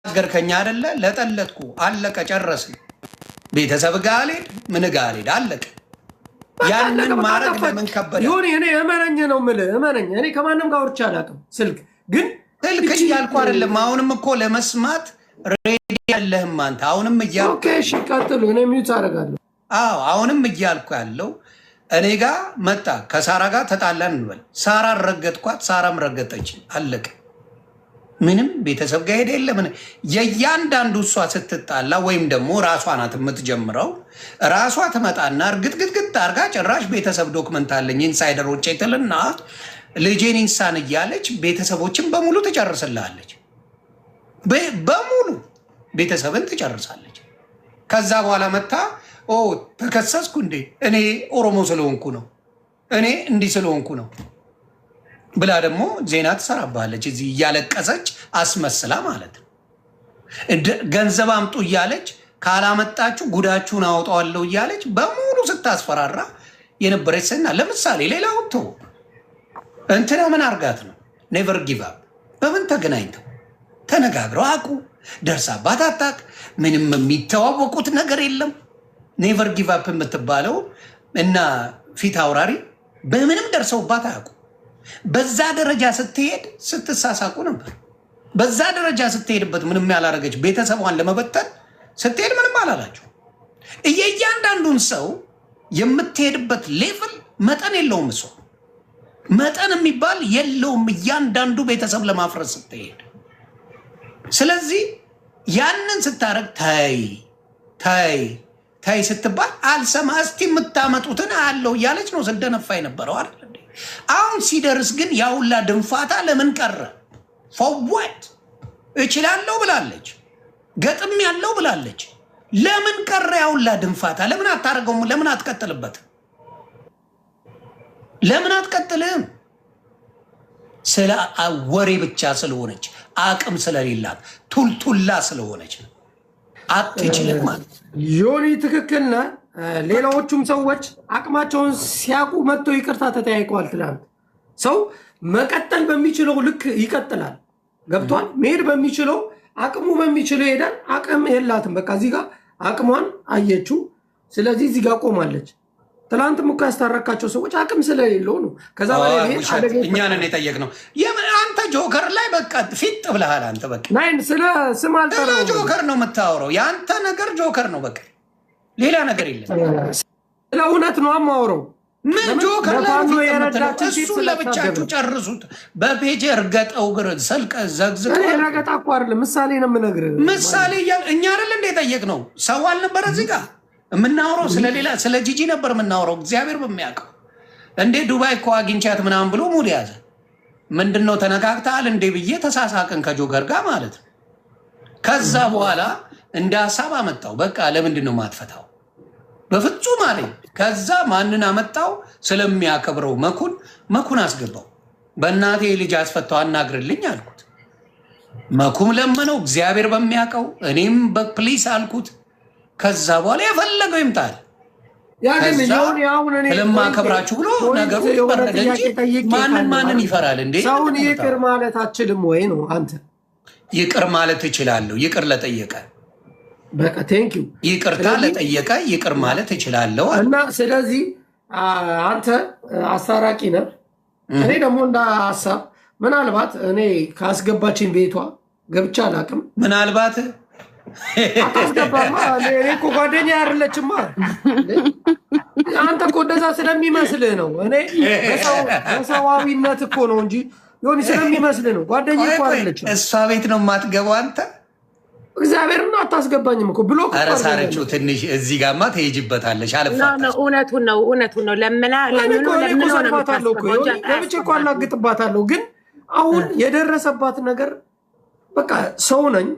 ተናገርከኝ አይደለ? ለጠለጥኩ፣ አለቀ፣ ጨረስን። ቤተሰብ ጋር አልሄድ፣ ምን ጋር አልሄድ፣ አለቀ። ያንን ማድረግ ለምን ከበደ? ይሁን፣ እኔ እመነኝ ነው የምልህ፣ እመነኝ። እኔ ከማንም ጋር አውርቼ አላውቅም። ስልክ ግን ስልክ እያልኩ አይደለም። አሁንም እኮ ለመስማት ready ያለህም አንተ። አሁንም እያልኩ Okay፣ እሺ፣ ቀጥሉ። እኔ mute አደርጋለሁ። አዎ፣ አሁንም እያልኩ ያለው እኔ ጋ መጣ፣ ከሳራ ጋር ተጣላን እንበል። ሳራን ረገጥኳት፣ ሳራም ረገጠችኝ። አለቀ። ምንም ቤተሰብ ጋር ሄደ የለ ምን። የእያንዳንዱ እሷ ስትጣላ ወይም ደግሞ ራሷ ናት የምትጀምረው። ራሷ ትመጣና እርግጥግጥግጥ አርጋ ጭራሽ ቤተሰብ document አለኝ insider ኦች ትልና ልጄን ኢንሳን እያለች ቤተሰቦችን በሙሉ ትጨርስልሃለች። በሙሉ ቤተሰብን ትጨርሳለች። ከዛ በኋላ መታ ኦ ተከሰስኩ እንዴ፣ እኔ ኦሮሞ ስለሆንኩ ነው፣ እኔ እንዲህ ስለሆንኩ ነው ብላ ደግሞ ዜና ትሰራባለች። እዚህ እያለቀሰች አስመስላ ማለት ነው። ገንዘብ አምጡ እያለች፣ ካላመጣችሁ ጉዳችሁን አወጣዋለሁ እያለች በሙሉ ስታስፈራራ የነበረች ሰና ለምሳሌ ሌላው ተው፣ እንትና ምን አርጋት ነው? Never Give Up በምን ተገናኝተው ተነጋግረው አቁ ደርሳባት አታውቅ። ምንም የሚተዋወቁት ነገር የለም። Never Give Up የምትባለው እና ፊት አውራሪ በምንም ደርሰውባት አያውቁ። በዛ ደረጃ ስትሄድ ስትሳሳቁ ነበር። በዛ ደረጃ ስትሄድበት ምንም ያላረገች ቤተሰቧን ለመበተን ስትሄድ ምንም አላላቸው። እየእያንዳንዱን ሰው የምትሄድበት level መጠን የለውም። እሷ መጠን የሚባል የለውም። እያንዳንዱ ቤተሰብ ለማፍረስ ስትሄድ፣ ስለዚህ ያንን ስታረግ ተይ ተይ ተይ ስትባል አልሰማ፣ እስቲ የምታመጡትን አለው እያለች ነው ስደነፋ የነበረው አይደል እንዴ? አሁን ሲደርስ ግን ያውላ ድንፋታ ለምን ቀረ? For what? እችላለሁ ብላለች፣ ገጥም ያለው ብላለች። ለምን ቀረ ያውላ ድንፋታ? ለምን አታደርገውም? ለምን አትቀጥልበትም? ለምን አትቀጥልም? ስለ ወሬ ብቻ ስለሆነች፣ አቅም ስለሌላት፣ ቱልቱላ ስለሆነች ነው። አትችልም ማለት ዮኒ፣ ትክክል ነህ። ሌላዎቹም ሰዎች አቅማቸውን ሲያውቁ መጥተው ይቅርታ ተጠያይቀዋል። ትናንት ሰው መቀጠል በሚችለው ልክ ይቀጥላል። ገብቷል። መሄድ በሚችለው፣ አቅሙ በሚችለው ይሄዳል። አቅም የላትም። በቃ እዚህ ጋር አቅሟን አየችው። ስለዚህ እዚህ ጋር ቆማለች። ትናንትም እኮ ያስታረካቸው ሰዎች አቅም ስለሌለው ነው። ከዛ በላይ መሄድ ውሸት። አደጋ እኛንን የጠየቅነው አንተ ጆከር ላይ በቃ ፊጥ ብለሃል። አንተ በቃ ናይን ስለ ስም ስለ አልጠራሁም። ጆከር ነው የምታወራው። የአንተ ነገር ጆከር ነው። በቃ ሌላ ነገር የለም። ስለ እውነት ነው የማወራው። ምን ለምን ጆከር ላይ ነው ለፋኖ ፊጥ የምትለው? የረዳችን ሴት እሱን ለብቻችሁ ስለተሳደብን። ጨርሱት። በ page እርገጠው ግር ሰልቀ ዘግዝቀው እኔ ረገጣ እኮ አይደለም፣ ምሳሌ ነው የምነግርህ። ምሳሌ እያል እኛ አይደል እንደ የጠየቅነው? ሰው አልነበረ እዚህ ጋር የምናወራው? ስለሌላ ስለ ጂጂ ነበር የምናወራው። እግዚአብሔር በሚያውቀው እንዴ ዱባይ እኮ አግኝቻት ምናምን ብሎ mood ያዘ። ምንድን ነው ተነካክተሃል እንዴ ብዬ ተሳሳቅን ከጆከር ጋር ማለት ነው። ከዛ በኋላ እንደ ሀሳብ አመጣው። በቃ ለምንድን ነው ማትፈታው? በፍጹም አለኝ። ከዛ ማንን አመጣው? ስለሚያከብረው መኩን፣ መኩን አስገባው። በእናቴ ልጅ አስፈታው አናግርልኝ አልኩት። መኩም ለመነው እግዚአብሔር በሚያውቀው፣ እኔም በ please አልኩት። ከዛ በኋላ የፈለገው ይምጣል። ያ ግን ከዛ የሆነ አሁን እኔ ስለማከብራችሁ ብሎ point ነገሩ የሆነ በረደ እንጂ ጥያቄ ጠይቄ ማንን ካለ ማንን ይፈራል እንዴ? ሰውን ይቅር ማለት አችልም ወይ ነው አንተ? ይቅር ማለት እችላለሁ። ይቅር ለጠየቀ በቃ thank you። ይቅርታ ስለዚህ ለጠየቀ ይቅር ማለት እችላለሁ አለ። እና ስለዚህ አንተ አስታራቂ ነህ። እኔ ደግሞ እንደ ሀሳብ ምናልባት እኔ ካስገባችን ቤቷ ገብቼ አላውቅም። ምናልባት አታስገባማ። እኔ እኮ ጓደኛ አይደለችማ። አንተ እኮ እንደዛ ስለሚመስልህ ነው። እኔ በሰዋዊነት እኮ ነው እንጂ ዮኒ፣ ስለሚመስልህ ነው። ጓደኛ ቆይ እኮ ቆይ፣ አይደለችም። እሷ ቤት ነው የማትገባው አንተ? እግዚአብሔርን አታስገባኝም እኮ፣ block እኮ ኧረ ሳረችው አድርጋኛለች። ትንሽ እዚህ ጋማ ትሄጂበታለሽ። No አልፋታሽ። እውነቱን ነው፣ እውነቱን ነው። ለምና እኔ ለምኖ እኮ እኔ እኮ ለምኖ ነው ሰድባታለሁ እኮ የምታስገባው ዮኒ፣ እንጂ ገብቼ እኮ አታስገባትም። አላግጥባታለሁ። ግን አሁን የደረሰባት ነገር በቃ ሰው ነኝ፣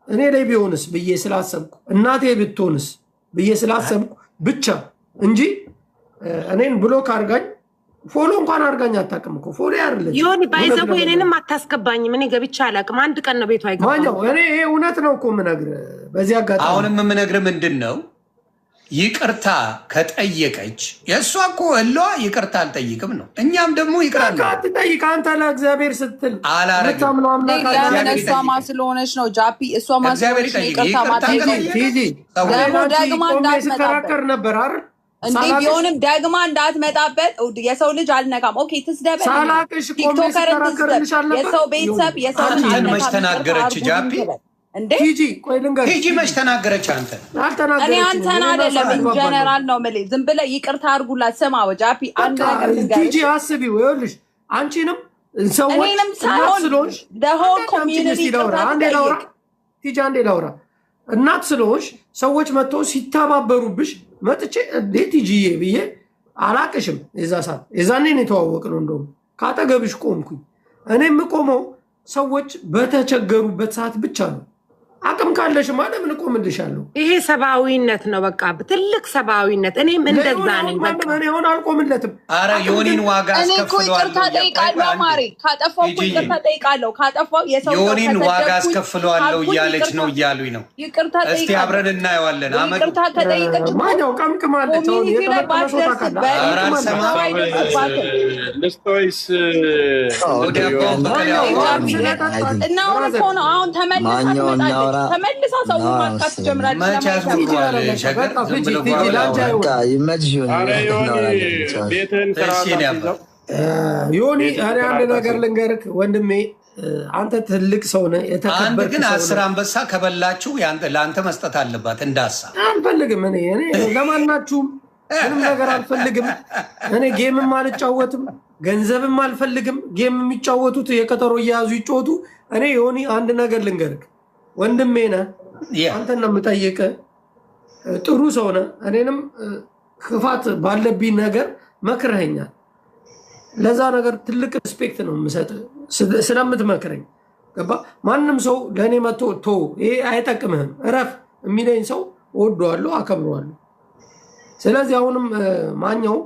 እኔ ላይ ቢሆንስ ብዬ ስላሰብኩ፣ እናቴ ብትሆንስ ብዬ ስላሰብኩ ብቻ እንጂ እኔን block አድርጋኝ follow እንኳን አድርጋኝ አታውቅም እኮ፣ follow አይደለችም። ዮኒ እውነት by the way ለመናገር እኔንም አታስገባኝም። እኔ ገብቼ አላውቅም። አንድ ቀን ነው ቤቷ ማኛው የገባሁት። እኔ ይሄ እውነት ነው እኮ የምነግርህ በዚህ አጋጣሚ። አሁንም የምነግርህ ምንድን ነው ይቅርታ ከጠየቀች፣ የእሷ እኮ እለዋ ይቅርታ አልጠይቅም ነው። እኛም ደግሞ ይቅር በቃ አንልም። አትጠይቅ። አንተ ለእግዚአብሔር ስትል አላረግም። የምታምነው አምላክ አለ። ለምን እግዚአብሔር እሷማ ይጠይቅ። ስለሆነች ነው ጃፒ፣ እሷማ እግዚአብሔር ስለሆነች ነው ይጠይቅ። ይቅርታ ይቅርታ ማጠይቀው። ከጠየቀች ቲጂ ሰው ደግሞ እኔ ለአንቺ ደግማ ቆሜ እንዳትመጣበት ስከራከር ነበር አይደል? እንዴ ሳላቅሽ ቢሆንም ደግማ እንዳትመጣበት የሰው ልጅ አልነካም። Okay ትስደበኝ፣ ሳላቅሽ ቆሜ TikToker ን ትስደብ፣ ስከራከርልሽ አልነበር? የሰው ቤተሰብ የሰው ልጅ አንተን መች አልነካም፣ ይቅርታ ተናገረች አድርጉልኝ ጃፒ? ትበል እንዴ። ቲጂ ቆይ ልንገርሽ። ቲጂ መች ተናገረች አንተ? እኔ አልተናገረችም። አንተን እኔና አይደለም እሷ አግባባለሁ። in general ነው የምልህ። ዝም ብለህ ይቅርታ አድርጉላት። ስማ ጃፒ፣ አንድ በቃ ነገር ልንገርህ። ቲጂ አስቢው፣ ይኸውልሽ አንቺንም ሰዎች እኔንም እናት ሳይሆን ስለሆንሽ the whole አንዴ አዳምጪኝ community እስኪ ላውራ፣ ይቅርታ አንዴ ላውራ፣ ትጠይቅ። ቲጂ አንዴ ላውራ። እናት ስለሆንሽ ሰዎች መጥተው ሲተባበሩብሽ መጥቼ እንዴ ቲጂዬ ብዬ አላቅሽም። የዛ ሰዓት የዛኔ ነው የተዋወቅነው። እንደውም ከአጠገብሽ ቆምኩኝ። እኔ የምቆመው ሰዎች በተቸገሩበት ሰዓት ብቻ ነው። አቅም ካለሽማ ለምን እቆምልሻለሁ? ይሄ ሰብአዊነት ነው። በቃ ትልቅ ሰብአዊነት። እኔም እንደዛ ለዮኒ ነኝ። አሁን በቃ ማንም እኔ አሁን አልቆምለትም። አረ አቅም ዮኒን ግን ዋጋ እኔ እኮ ይቅርታ አስከፍለዋለሁ። ጠይቃለሁ ማሬ፣ ካጠፋው እኮ ቲጂዬ፣ ይቅርታ ጠይቃለሁ። ካጠፋው የሰው ሰው ዮኒን ዋጋ ከሰደብኩኝ አስከፍለዋለሁ ካልኩኝ እያለች ይቅርታ ነው እያሉኝ ነው። ይቅርታ እስቲ ጠይቃለሁ። አብረን እናየዋለን። አመዱ ይቅርታ ከጠይቀች እኮ ማኛው ቀምቅማለች። አሁን community ላይ የጠመጠመ ሰው ታውቃለህ? ባትደርስበት ኧረ ቀምቅማለች። አልሰማም። ሰው አይደርስባትም። ልስጦይስ ወደ አባው በቀል ያወራል። ስለጠጣች እና አሁን እኮ ነው አሁን ተመልሳ ማኛው ትመጣለች። እናውራ ተመልሳ ሰውን እናውራ ማጥቃት መሰለኝ። ትጀምራለች። መች ለማይሰማ ያስወራዋል? በቃ ሸገር በቃ ዝም ፍቺ ብሎ ቲጂ ጓጉላ ለአንቺ ያወራል። በቃ አይሆንም። ይመችሽ ይሁን አረ ዮኒ እናወራለን። ቻው። ቤትህን እሺ ስርዓት የኔ አስይዘው። አባት ዮኒ ቤትህን እኔ አንድ ስርዓት ነገር አስይዘው። ልንገርክ ወንድሜ፣ አንተ ትልቅ ሰው ነህ፣ አንድ የተከበርክ ግን ሰው 10 ነህ። አንበሳ ከበላችሁ ለአንተ መስጠት አለባት እንዳሳ አልፈልግም። እኔ ለማናችሁም ምንም ነገር አልፈልግም። እኔ game ም አልጫወትም፣ ገንዘብም አልፈልግም። Game የሚጫወቱት የቀጠሮ እየያዙ ይጫወቱ። እኔ ዮኒ አንድ ነገር ልንገርክ ወንድሜ ነህ፣ ያ አንተን ነው የምጠይቅህ። ጥሩ ሰው ነህ። እኔንም ክፋት ባለብኝ ነገር መክረኸኛል። ለዛ ነገር ትልቅ respect ነው የምሰጥህ ስለምትመክረኝ። ገባ? ማንም ሰው ለእኔ መጥቶ ቶ ይሄ አይጠቅምህም እረፍ የሚለኝ ሰው እወደዋለሁ፣ አከብረዋለሁ። ስለዚህ አሁንም ማኛው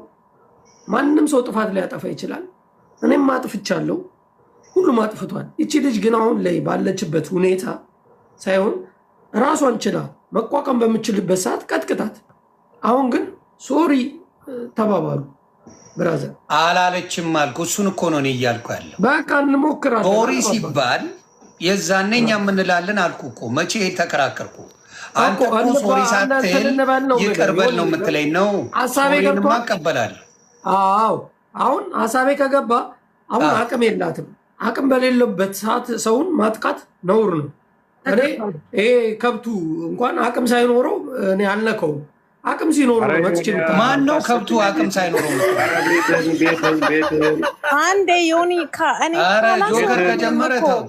ማንም ሰው ጥፋት ሊያጠፋ ይችላል። እኔም አጥፍቻለሁ፣ ሁሉም አጥፍቷል። ይቺ ልጅ ግን አሁን ላይ ባለችበት ሁኔታ ሳይሆን ራሷን ችላ መቋቋም በምችልበት ሰዓት ቀጥቅጣት። አሁን ግን sorry ተባባሉ brother። አላለችም አልኩ። እሱን እኮ ነው እኔ እያልኩ ያለው። በቃ እንሞክራለን። Sorry አግባባ ሲባል የዛኔ እኛ የምንላለን አልኩ እኮ። መቼ ተከራከርኩ? አንተ እኮ እኮ sorry እንባ ሳትል እንትን እንበል ነው የምልህ። ይቅር በል ነው ዮኒ የምትለኝ ነው። ሀሳቤ Sorry ንማ ገብቷል። እቀበላለሁ። አዎ አሁን ሀሳቤ ከገባ አሁን አዎ። አቅም የላትም። አቅም በሌለበት ሰዓት ሰውን ማጥቃት ነውር ነው። እኔ ይሄ ከብቱ እንኳን አቅም ሳይኖረው እኔ አልነከውም። አቅም ሲኖረው አረ ነው መጥቼ ዮኒ የምታገለው። ማን ነው ከብቱ አቅም ሳይኖረው የምትለው? አረ ቤትህን ቤትህን ቤትህን አንዴ ዮኒ እኔ አረ ጆከር ካላስወሩኝ ከጀመረ እኮ ተው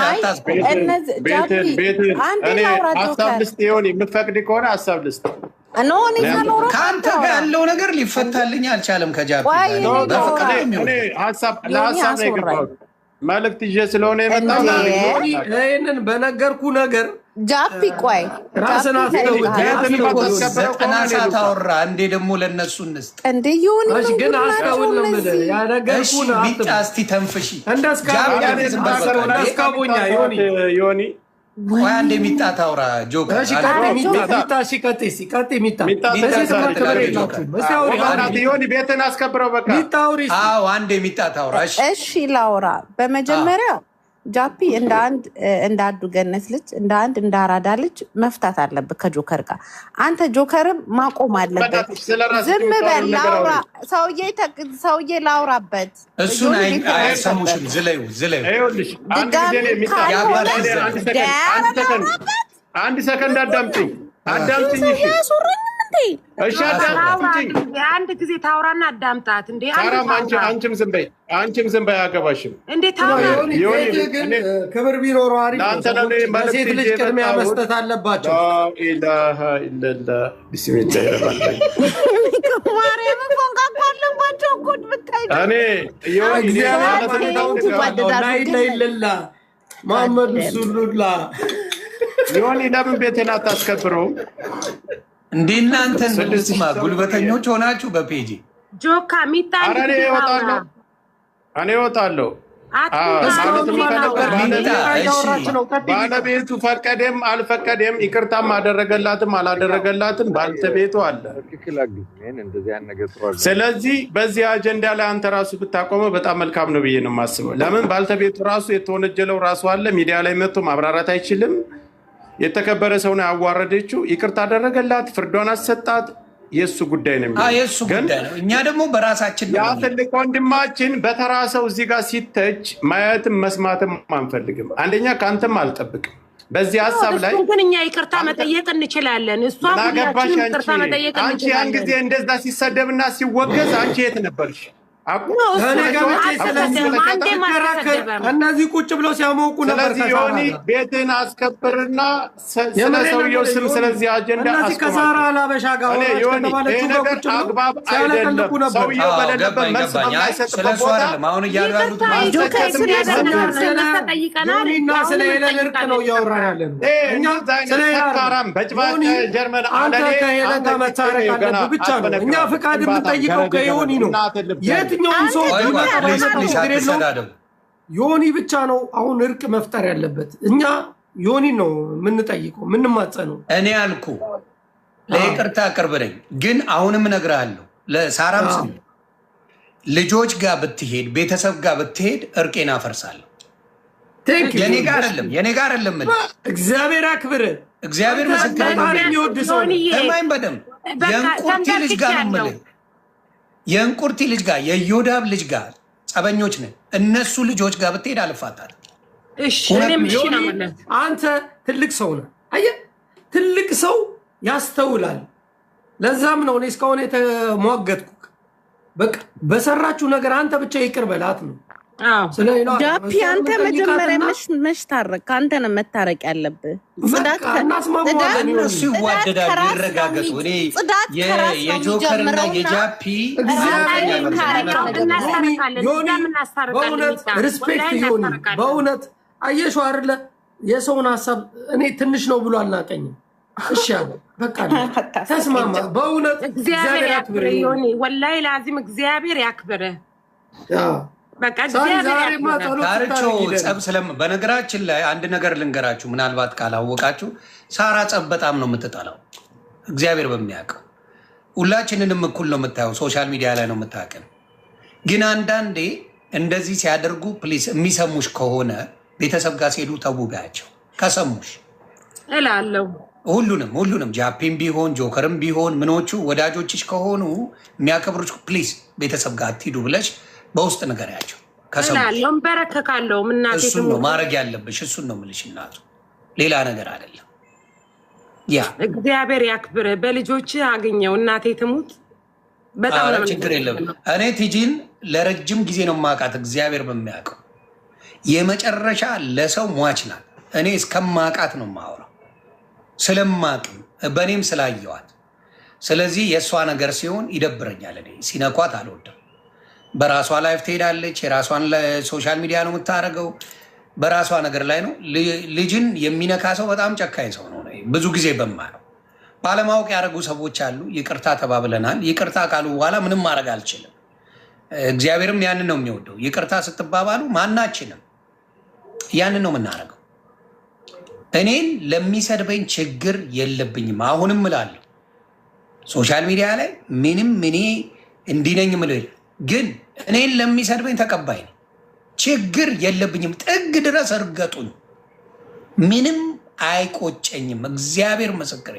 አይ አታስቆም። እነዚህ ጃፒ ቤትህን ቤትህን አንዴ እኔ ላውራ ሀሳብ ጆከር ልስጥ። ዮኒ የምትፈቅድ ከሆነ ሀሳብ ልስጥ። No እኔ ሳልወራ ከአንተ ጋር አታውራ ያለው ነገር ሊፈታልኝ አልቻለም። ከጃፒ ቆይ ጋር እኔ እኔ በፍቅር ላውራ ነው እኔ የሚወደው። ሀሳብ ዮኒ ለሀሳብ ነው አስወራኝ የገባሁት። መልእክት ይዤ ስለሆነ የመጣው እንዴ ዮኒ ይህንን በነገርኩ ነገር ጃፒ ቆይ ራስን ጃፒ አስተውል። እጠይቅሃለሁ ቤትህን አስተውል ዮኒ። ባታስከብረው 90 ከሆነ እኔ ሰዓት ልውጣ። አወራ። እንዴ ደግሞ ለእነሱ እንስጥ። እንዴ ዮኒ እሺ ምን ግን ጉድ ናቸው አስተውል ነው የምልህ። እነዚህ እሺ ያነገርኩህን ሚጣ አስብ። እስቲ ተንፍሺ። እንደ ጃፒ እስካቦኛ አንዴ ዝም በል በቃ። አስተውል። እንዴ እስካቦኛ ዮኒ ዮኒ ቆይ አንዴ ሚጣ ታውራ ጆከር። እሺ አንዴ ቀጥይ ኧረ ሚጣ፣ ጆከር ሚጣ እሺ ቀጥይ እስኪ ቀጥይ ሚጣ። ሚጣ ሚጣ ለሴትማ ትቀጥላለች ክብር ጆከር። የላችሁም። እስኪ አውሪ አንዴ በእናትህ ዮኒ ቤትህን አስከብረው በቃ። ሚጣ አውሪ እስኪ። አዎ አንዴ ሚጣ ታውራ። እሺ እሺ ላውራ። በመጀመሪያ ጃፒ እንደ አንድ እንደ አዱ ገነት ልጅ እንደ አንድ እንደ አራዳ ልጅ መፍታት አለብህ ከጆከር ጋር። አንተ ጆከርም ማቆም አለበት። በእናትሽ ስለ ራስሽ ዝም የምታወሪውን በል ነገር ላውራ። አውሪ። ሰውዬ ላውራበት። እሱን ዮኒ ቤት አይሰሙሽም። አስከበር ዝለዩ ዝለዩ። ይኸውልሽ አንድ ጊዜ ድጋሚ እኔ ሚጣ ካልሆነ እኔ አንድ ሰከንድ አንድ ኧረ ሰከንድ ላውራበት። አንድ ሰከንድ አዳምጪኝ አዳምጪኝ። ሰውዬ እሺ አያስወራኝም እንዴ? እሺ ታውራ አዳምጪኝ። አንድ ጊዜ አንድ ጊዜ ታውራና አዳምጣት። እንዴ አንድ ሳራም አንቺ ታውራ አንቺም ዝም በይ አንቺም ዝም በይ አያገባሽም። እንዴ ታውራ ዮኒ ዮኒ ቤትህ ግን እኔ ክብር ቢኖረው አሪፍ ነው። ለአንተ ነው ሰዎች እኔ መልእክት ለሴት ይዤ ልጅ ቅድሚያ የመጣሁት። መስጠት አለባቸው። ላኢላሃ ኢለላህ ቢስሚላህ ረህማን ረሂም። ማርያምን ፎንቃ እኮ አለባቸው እኮ ብታይ እኔ ዮኒ እኔ እግዚአብሔር ማለት ቴንኪ የምፈልገው ይዋደዳሉ ላኢላሃ ግን ኢለላህ መሐመድ ረሱሉላህ። ዮኒ ለምን ቤቴን አታስከብረውም? እንዴ እናንተን 6,000 ስማ፣ ሰው ጉልበተኞች ሆናችሁ በፔጂ ጆካ ሚጣ አንድ ኧረ እኔ ጊዜ ታውራ። እወጣለሁ፣ እኔ እወጣለሁ። አትምጣ ማለት የምፈልገው ሚጣ፣ እሺ። እያወራች ነው። ቀጥይ ሚጣ። ባለቤቱ ፈቀደም አልፈቀደም ይቅርታም አደረገላትም አላደረገላትም ባልተቤቱ አለ። ትክክል አግዝ ይህን እንደዚህ አይነት ነገር ጥሩ አይደለም። ስለዚህ በዚህ አጀንዳ ላይ አንተ ራሱ ብታቆመው በጣም መልካም ነው ብዬ ነው የማስበው። ለምን ባልተቤቱ ራሱ የተወነጀለው ራሱ አለ፣ ሚዲያ ላይ መጥቶ ማብራራት አይችልም። የተከበረ ሰው ነው ያዋረደችው። ይቅርታ አደረገላት፣ ፍርዷን አሰጣት። የእሱ ጉዳይ ነው የሚሆነው። የእሱ ግን ጉዳይ ነው። እኛ ደግሞ በራሳችን ነው ያ የምንሄደው። ትልቅ ወንድማችን በተራ ሰው እዚህ ጋር ሲተች ማየትም መስማትም አንፈልግም። አንደኛ ከአንተም አልጠብቅም በዚህ ሀሳብ ላይ እሱን ግን እኛ ይቅርታ መጠየቅ እንችላለን። እሷ ምን አገባሽ ሁላችንም አንቺ? ይቅርታ መጠየቅ አንቺ ያን ጊዜ እንችላለን። እንደዛ ሲሰደብና ሲወገዝ አንቺ የት ነበርሽ? No፣ እሱ እኔ ጋር መቼ ስለዚህ አልተሰደበም፣ አንዴም ስከራከር አልተሰደበም። እነዚህ ቁጭ ብለው ሲያሞቁ ነበር ስለዚህ ከሳራ ዮኒ ጋር። ቤትን አስከብርና ስለ የምሬን ነው ሰውየው ስም የምልህ ዮኒ። ስለዚህ አጀንዳ እነዚህ ከሳራ አስቆማቸው። ላበሻ ጋር እኔ ሆናች ዮኒ ይሄ ከተባለችው ጋር ነገር ቁጭ ብለው አግባብ ሲያለቀልቁ አይደለም። ነበር። ሰውየው አዎ፣ በሌለበት ገባኝ መልስ ገባኝ። አይ ስለ በማይሰጥበት እሱ ቦታ አይደለም አሁን እያሉ ያሉት ይቅርታ ጆከር ይቅርታ ስለ ነገር ስለ ነው። ስለ ተጠይቀናል። ዮኒና ስለ አሁንም ሄለን እርቅ ነው እንጠይቃለን። እያወራን ያለ ነው። ይሄ እኛ እንደዛ አይነት ስለ ሄለን ሰካራም በጭባጭ ዮኒ ጀርመን አንተ አለኔ ከሄለን አንተ ጋር መታረቅ ገና አለብህ ብቻ ነው። እኛ አትበነግረው። ፍቃድ ግንባታ የምንጠይቀው ገረድ ከዮኒ ነው። እናትህ ልብ የትኛውም ሰው ቆይ ቆይ፣ ቢመጣ please ባይመጣ please፣ ችግር የለውም። አትሰዳደቡ። ዮኒ ብቻ ነው አሁን እርቅ መፍጠር ያለበት። እኛ ዮኒ ነው የምንጠይቀው የምንማጸነው። እኔ አልኩ ለይቅርታ ቅርብ ነኝ፣ ግን አሁንም እነግርሃለሁ ለሳራም ስም ልጆች ጋር ብትሄድ ቤተሰብ ጋር ብትሄድ እርቄን አፈርሳለሁ። Thank you የኔ ጋር አይደለም የኔ ጋር አይደለም የምልህ እግዚአብሔር አክብር። እግዚአብሔር ምስክር ነው። ፈጣሪ የሚወድ ሰው ነው። ዮኒዬ ስማኝ በደንብ በቃ የእንቁርቲ ልጅ ጋር ነው ተንበርክኬያለሁ። የምልህ። የእንቁርቲ ልጅ ጋር የዮዳብ ልጅ ጋር ጸበኞች ነን። እነሱ ልጆች ጋር ብትሄድ አልፋታትም። እሺ እውነት እኔም እሺ ነው ዮኒ የምልህ። አንተ ትልቅ ሰው ነህ። አየህ፣ ትልቅ ሰው ያስተውላል። ለዛም ነው እኔ እስካሁን የተሟገትኩ። በቃ በሰራችሁ ነገር አንተ ብቻ ይቅር በላት ነው። አዎ ስለሌላ ጃፒ አንተ መጀመሪያ መች ታረቅ? አንተ ነው መታረቅ ያለብህ። ጽዳት በቃ እናስማማዋለን። ዮኒ እነሱ ይዋደዳሉ፣ ከራስ ነው ይረጋገጡ። እኔ ጽዳት ከራስ ነው የጆከርና የሚጀምረውና የጃፒ እግዚአብሔር መርዘኛ መርዘኛ እናስታርቃለን፣ ዮኒ እዛም እናስታርቃለን። በእውነት ሚጣ respect ወላሂ ዮኒ እናስታርቃለን። በእውነት አየሽው አይደለ? የሰውን ሀሳብ እኔ ትንሽ ነው ብሎ አልናቀኝም። እሺ አለ በቃ ተስማማ። በእውነት እግዚአብሔር እግዚአብሔር ያክብር ያክብር ዮኒ። ዮኒ፣ ወላሂ ላዚም እግዚአብሔር ያክብር። አዎ። በቃ ሳሪ እግዚአብሔር ዛሬማ ያክብር። ጸሎት ታርቾ ስታደርግ ሂደህ ጸብ ስለም በነገራችን ላይ አንድ ነገር ልንገራችሁ፣ ምናልባት ካላወቃችሁ ሳራ ጸብ በጣም ነው የምትጠላው። እግዚአብሔር በሚያውቀው ሁላችንንም እኩል ነው የምታየው። social media ላይ ነው የምታውቅን። ግን አንዳንዴ እንደዚህ ሲያደርጉ please የሚሰሙሽ ከሆነ ቤተሰብ ጋር ሲሄዱ ተዉ በያቸው። ከሰሙሽ እላለሁ። ሁሉንም ሁሉንም ጃፒም ቢሆን ጆከርም ቢሆን ምኖቹ ወዳጆችሽ ከሆኑ የሚያከብሩሽ please ቤተሰብ ጋር አትሂዱ ብለሽ በውስጥ ንገሪያቸው ከሰሙሽ። እላለሁ፣ እንበረከካለሁ። እናቴ እሱን ነው ትሙት። ማድረግ ያለብሽ። እሱን ነው የምልሽ እናቱ፣ ሌላ ነገር አይደለም። ያ እግዚአብሔር ያክብር። በልጆች አግኘው። እናቴ ትሙት። በጣም ኧረ ነው ችግር የለም። እኔ ቲጂን ለረጅም ጊዜ ነው የማውቃት፣ እግዚአብሔር በሚያውቀው የመጨረሻ ለሰው ሟች ናት። እኔ እስከማውቃት ነው የማወራው፣ ስለማቅም በእኔም ስላየዋት። ስለዚህ የእሷ ነገር ሲሆን ይደብረኛል። እኔ ሲነኳት አልወድም። በራሷ life ትሄዳለች። የራሷን social media ነው የምታደርገው። በራሷ ነገር ላይ ነው። ልጅን የሚነካ ሰው በጣም ጨካኝ ሰው ነው። እኔ ብዙ ጊዜ በማየው ባለማወቅ ያደረጉ ሰዎች አሉ። ይቅርታ ተባብለናል። ይቅርታ ካሉ በኋላ ምንም ማድረግ አልችልም። እግዚአብሔርም ያንን ነው የሚወደው። ይቅርታ ስትባባሉ ማናችንም ያንን ነው የምናደርገው። እኔን ለሚሰድበኝ ችግር የለብኝም። አሁንም እላለሁ social media ላይ ምንም እኔ እንዲህ ነኝ የምለው የለም። ግን እኔን ለሚሰድበኝ ተቀባይ ነኝ። ችግር የለብኝም። ጥግ ድረስ እርገጡኝ፣ ምንም አይቆጨኝም። እግዚአብሔር ምስክሬ።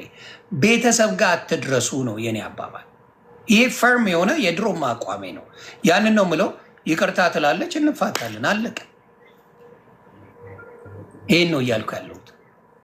ቤተሰብ ጋር አትድረሱ ነው የኔ አባባል። ይሄ firm የሆነ የድሮም አቋሜ ነው። ያንን ነው ምለው። ይቅርታ ትላለች፣ እንፋታለን፣ አለቀ። ይሄን ነው እያልኩ ያለው።